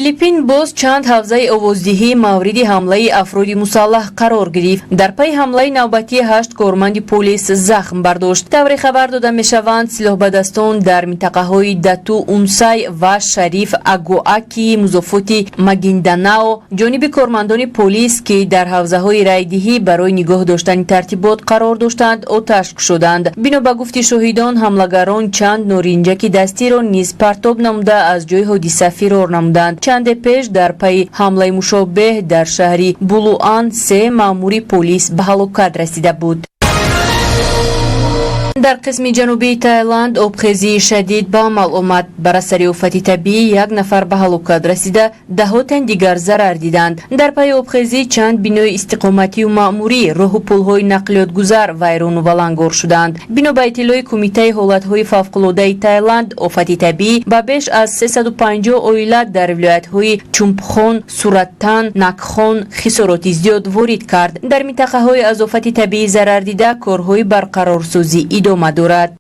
Филиппин боз чанд ҳавзаи овоздиҳӣ мавриди ҳамлаи афроди мусаллаҳ қарор гирифт. Дар пайи ҳамлаи навбатӣ ҳашт корманди полис захм бардошт. Тавре хабар дода мешаванд, силоҳбадастон дар минтақаҳои Дату Унсай ва Шариф Агоаки музофоти Магинданао ҷониби кормандони полис, ки дар ҳавзаҳои райдиҳӣ барои нигоҳ доштани тартибот қарор доштанд, оташ кушоданд. Бино ба гуфти шоҳидон, ҳамлагарон чанд норинҷаки дастиро низ партоб намуда, аз ҷои ҳодиса фирор намуданд. Чанде пеш дар пайи ҳамлаи мушобеҳ дар шаҳри Булуан се маъмури полис ба ҳалокат расида буд. Дар қисми ҷанубии Тайланд обхезии шадид ба амал омад. Бар асари офати табиӣ як нафар ба ҳалокат расида, даҳо тан дигар зарар диданд. Дар пайи обхезӣ чанд бинои истиқоматию маъмурӣ, роҳу пулҳои нақлиётгузар вайрону валангор шуданд. Бино ба иттилои Кумитаи ҳолатҳои фавқулодаи Тайланд, офати табиӣ ба беш аз 350 оила дар вилоятҳои Чумпхон, Сураттан, Накхон хисороти зиёд ворид кард. Дар минтақаҳои аз офати табиӣ зарардида корҳои барқарорсозӣ идома дорад.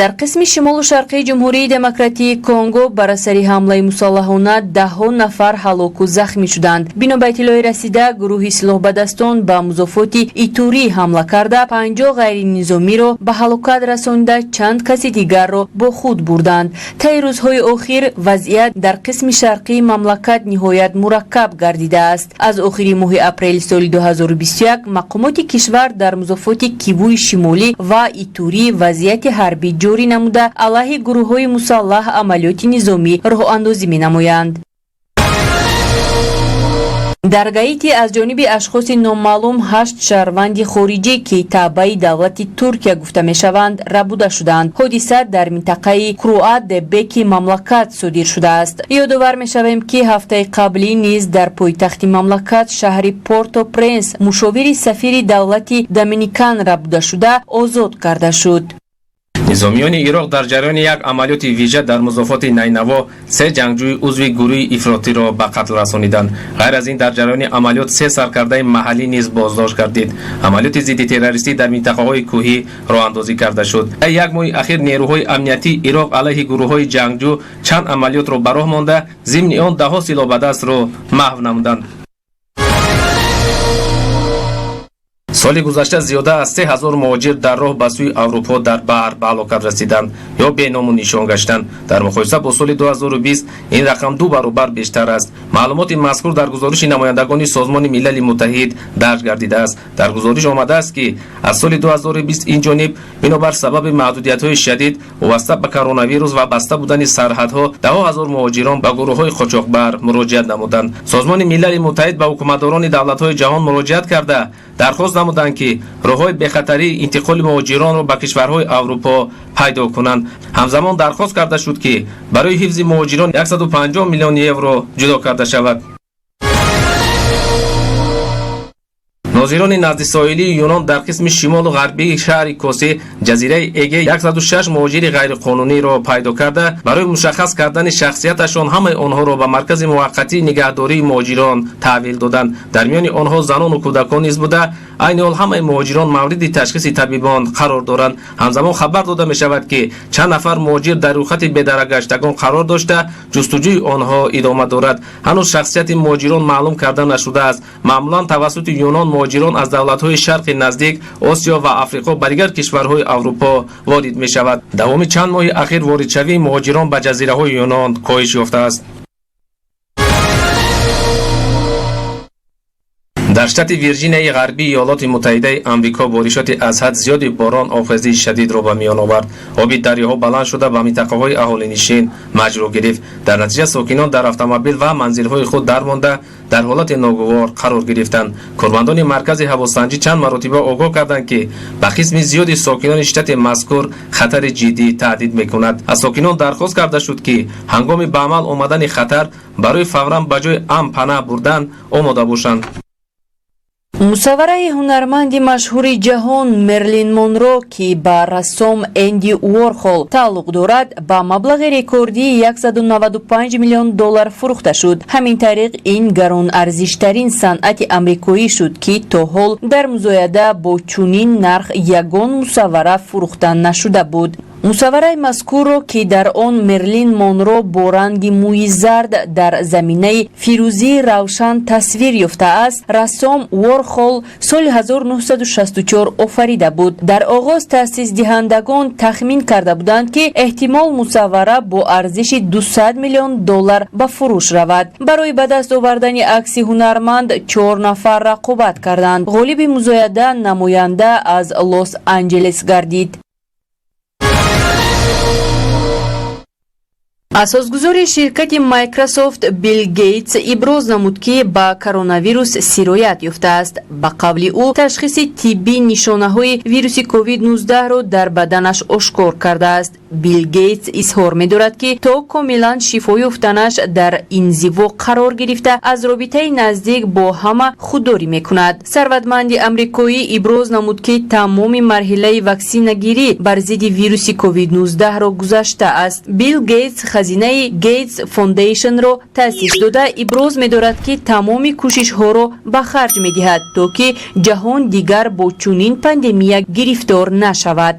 Дар қисми шимолу шарқии Ҷумҳурии Демократии Конго бар асари ҳамлаи мусаллаҳона даҳҳо нафар ҳалоку захмӣ шуданд. Бино ба иттилои расида, гурӯҳи силоҳбадастон ба музофоти Итурӣ ҳамла карда, 50 ғайринизомиро ба ҳалокат расонида, чанд каси дигарро бо худ бурданд. Таи рӯзҳои охир вазъият дар қисми шарқии мамлакат ниҳоят мураккаб гардидааст. Аз охири моҳи апрели соли 2021 мақомоти кишвар дар музофоти Кивуи Шимолӣ ва Итурӣ вазъияти ҳарбӣ ҷорӣ намуда, алайҳи гурӯҳҳои мусаллаҳ амалиёти низомӣ роҳандозӣ менамоянд. Дар Гаити аз ҷониби ашхоси номаълум ҳашт шаҳрванди хориҷӣ, ки таъбаи давлати Туркия гуфта мешаванд, рабуда шуданд. Ҳодиса дар минтақаи Круа де Беки мамлакат содир шудааст. Ёдовар мешавем, ки ҳафтаи қаблӣ низ дар пойтахти мамлакат, шаҳри Порто Пренс, мушовири сафири давлати Доминикан рабуда шуда, озод карда шуд. Низомиёни Ироқ дар ҷараёни як амалиёти вижа дар музофоти Найнаво се ҷангҷӯи узви гурӯҳи ифротиро ба қатл расониданд. Ғайр аз ин, дар ҷараёни амалиёт се саркардаи маҳаллӣ низ боздошт гардид. Амалиёти зидди террористӣ дар минтақаҳои кӯҳӣ роҳандозӣ карда шуд. Як моҳи ахир нерӯҳои амниятии Ироқ алайҳи гурӯҳҳои ҷангҷӯ чанд амалиётро ба роҳ монда, зимни он даҳҳо силоҳбадастро маҳв намуданд. Соли гузашта зиёда аз 3000 муҳоҷир дар роҳ ба сӯи Аврупо дар баҳр ба ҳалокат расиданд ё беному нишон гаштанд. Дар муқоиса бо соли 2020 ин рақам ду баробар бештар аст. Маълумоти мазкур дар гузориши намояндагони Созмони Милали Муттаҳид дарҷ гардидааст. Дар гузориш омадааст, ки аз соли 2020 ин ҷониб бинобар сабаби маҳдудиятҳои шадид вобаста ба коронавирус ва баста будани сарҳадҳо даҳо ҳазор муҳоҷирон ба гурӯҳҳои қочоқбар муроҷиат намуданд. Созмони Милали Муттаҳид ба ҳукуматдорони давлатҳои ҷаҳон муроҷиат карда, дархост намуданд, ки роҳҳои бехатарии интиқоли муҳоҷиронро ба кишварҳои Аврупо пайдо кунанд. Ҳамзамон дархост карда шуд, ки барои ҳифзи муҳоҷирон 150 миллион евро ҷудо карда шавад. Нозирони наздисоҳилии Юнон дар қисми шимолу ғарбии шаҳри Коси, ҷазираи Эгей, 106 муҳоҷири ғайриқонуниро пайдо карда, барои мушаххас кардани шахсияташон ҳамаи онҳоро ба маркази муваққатии нигаҳдории муҳоҷирон таҳвил доданд. Дар миёни онҳо занону кӯдакон низ буда, айни ҳол ҳамаи муҳоҷирон мавриди ташхиси табибон қарор доранд. Ҳамзамон хабар дода мешавад, ки чанд нафар муҳоҷир дар рӯйхати бедаракгаштагон қарор дошта, ҷустуҷӯи онҳо идома дорад. Ҳанӯз шахсияти муҳоҷирон маълум карда нашудааст. Маъмулан тавассути Юнон муҳоҷирон аз давлатҳои Шарқи Наздик, Осиё ва Африқо ба дигар кишварҳои Аврупо ворид мешавад. Давоми чанд моҳи ахир воридшавии муҳоҷирон ба ҷазираҳои Юнон коҳиш ёфтааст. Дар штати Вирҷинияи Ғарбии Иёлоти Муттаҳидаи Амрико боришоти аз ҳад зиёди борон обхезии шадидро ба миён овард. Оби дарёҳо баланд шуда, ба минтақаҳои аҳолинишин маҷро гирифт. Дар натиҷа сокинон дар автомобил ва манзилҳои худ дармонда, дар ҳолати ногувор қарор гирифтанд. Кормандони маркази ҳавосанҷӣ чанд маротиба огоҳ карданд, ки ба қисми зиёди сокинони штати мазкур хатари ҷиддӣ таҳдид мекунад. Аз сокинон дархост карда шуд, ки ҳангоми ба амал омадани хатар барои фавран ба ҷои амн панаҳ бурдан омода бошанд. Мусаввараи ҳунарманди машҳури ҷаҳон Мерлин Монро, ки ба рассом Энди Уорхол тааллуқ дорад, ба маблағи рекордии 195 миллион доллар фурӯхта шуд. Ҳамин тариқ, ин гаронарзиштарин санъати амрикоӣ шуд, ки то ҳол дар музояда бо чунин нарх ягон мусаввара фурӯхта нашуда буд. Мусаввараи мазкурро, ки дар он Мерлин Монро бо ранги мӯи зард дар заминаи фирӯзии равшан тасвир ёфтааст, рассом Ворхол соли 1964 офарида буд. Дар оғоз таъсисдиҳандагон тахмин карда буданд, ки эҳтимол мусаввара бо арзиши 200 миллион доллар ба фурӯш равад. Барои ба даст овардани акси ҳунарманд чор нафар рақобат карданд. Ғолиби музояда намоянда аз Лос Анҷелес гардид. Асосгузори ширкати Microsoft Билл Гейтс иброз намуд, ки ба коронавирус сироят ёфтааст. Ба қавли ӯ, ташхиси тиббӣ нишонаҳои вируси COVID-19-ро дар баданаш ошкор кардааст. Билл Гейтс изҳор медорад, ки то комилан шифо ёфтанаш дар инзиво қарор гирифта, аз робитаи наздик бо ҳама худдорӣ мекунад. Сарватманди амрикоӣ иброз намуд, ки тамоми марҳилаи ваксинагирӣ бар зидди вируси COVID-19-ро гузаштааст. Билл Гейтс хазинаи Гейтс Фондейшнро таъсис дода, иброз медорад, ки тамоми кӯшишҳоро ба харҷ медиҳад, то ки ҷаҳон дигар бо чунин пандемия гирифтор нашавад.